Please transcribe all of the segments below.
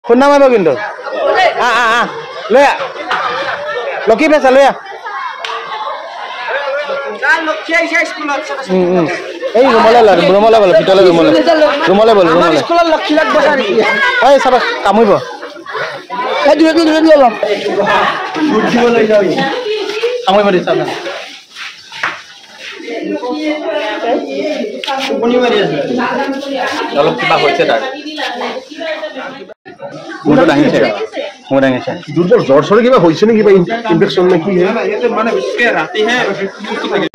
খুন্দা মাৰিব কিন্তু। আহ আহ আহ লৈ আহ, লক্ষী পেচা লৈ আহ। এই ৰুমলৈ ল, ৰুমলৈ বল, ভিতৰলৈ ৰুমলৈ, ৰুমলৈ বল, ৰুমলৈ। এই চাবা কামুৰিব। কামুৰিব দি চাবা। অলপ কিবা হৈছে তাৰ। মূৰটো দাঙিছে, মূৰ দাঙিছে। দুৰ্বল জ্বৰ চৰ কিবা হৈছে নেকি, কিবা ইনফেকশ্যন নে কি? মানে বিশেষকে ৰাতিহে সুস্থ থাকে।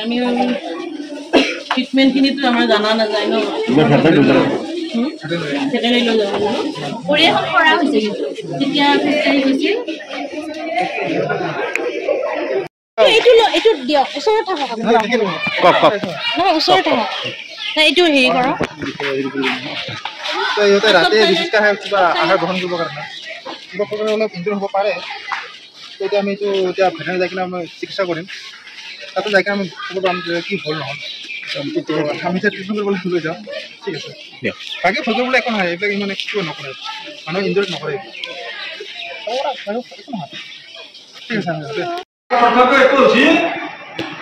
আমি ট্ৰিটমেণ্টখিনিতো আমাৰ জানা নাযায় ন। ভেটেনেৰী লৈ যাব ভৰি এখন কৰা হৈছে, কিন্তু তেতিয়া খোজকাঢ়ি গৈছিল। এইটো এইটো দিয়ক, ওচৰত থাকক। কওক কওক। নহয়, ওচৰত থাকক। এইটো হেৰি কৰক। ইহঁতে ৰাতি বিশেষকৈ কিবা আহাৰ গ্ৰহণ কৰিবৰ কাৰণে কিবা প্ৰকাৰে অলপ ইনজুৰ হ'ব পাৰে। এতিয়া আমি এইটো এতিয়া ভেটেনেৰী যাই কিনে আমি চিকিৎসা কৰিম। তাতে যাই কিনে আমি খবৰ পাম যে কি হ'ল নহ'ল। আমি এতিয়া ট্ৰিটমেণ্ট কৰিবলৈ লৈ যাওঁ। ঠিক আছে, বাকী ভয় কৰিবলৈ একো নহয়, এইবিলাক ইমান একো নকৰে, মানুহ ইনজুৰ নকৰে, একো নহয়। ঠিক আছে। কথাটো এইটো হৈছে,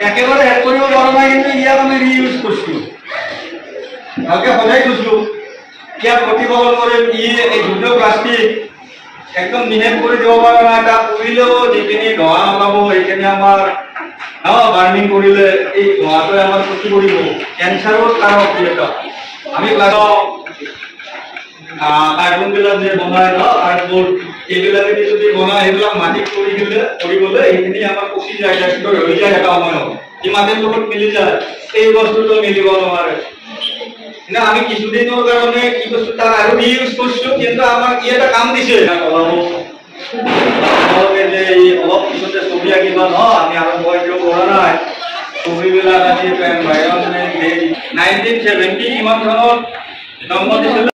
একেবাৰে শেষ কৰিব পৰা নাই, কিন্তু ইয়াক আমি ৰিইউজ কৰিছোঁ, ভালকে সজাই থৈছোঁ। ইয়াক প্ৰতিপালন কৰিম। ই এই যোনটো প্লাষ্টিক একদম নিশেষ কৰি দিব পৰা নাই, তাক পুৰিলেও যিখিনি ধোঁৱা ওলাব সেইখিনি আমাৰ বাৰ্ণিং কৰিলে এই ধোঁৱাটোৱে আমাৰ ক্ষতি কৰিব, কেঞ্চাৰৰ কাৰক এটা। আমি কাৰ্টুনবিলাক যে বনায় ন, কাৰ্ডবোৰ্ড এইবিলাকেদি যদি বনায়, সেইবিলাক মাটিত কৰি দিলে কৰি গ'লে সেইখিনি আমাৰ পচি যায়, ডেষ্ট্ৰয় হৈ যায় এটা সময়ত, ই মাটিৰ লগত মিলি যায়। এই বস্তুটো মিলিব নোৱাৰে। কিন্তু আমি কিছুদিনৰ কাৰণে কি বস্তু তাক আৰু ৰিইউজ কৰিছোঁ, কিন্তু আমাক ই এটা কাম দিছে। তোমালোকে যে এই অলপ পিছতে ছবি আঁকিবা ন, আমি আৰম্ভ এতিয়াও কৰা নাই ছবিবিলাক। আজি এনভাইৰনমেণ্ট ডে 1970 কিমান চনত জন্ম দিছিলে।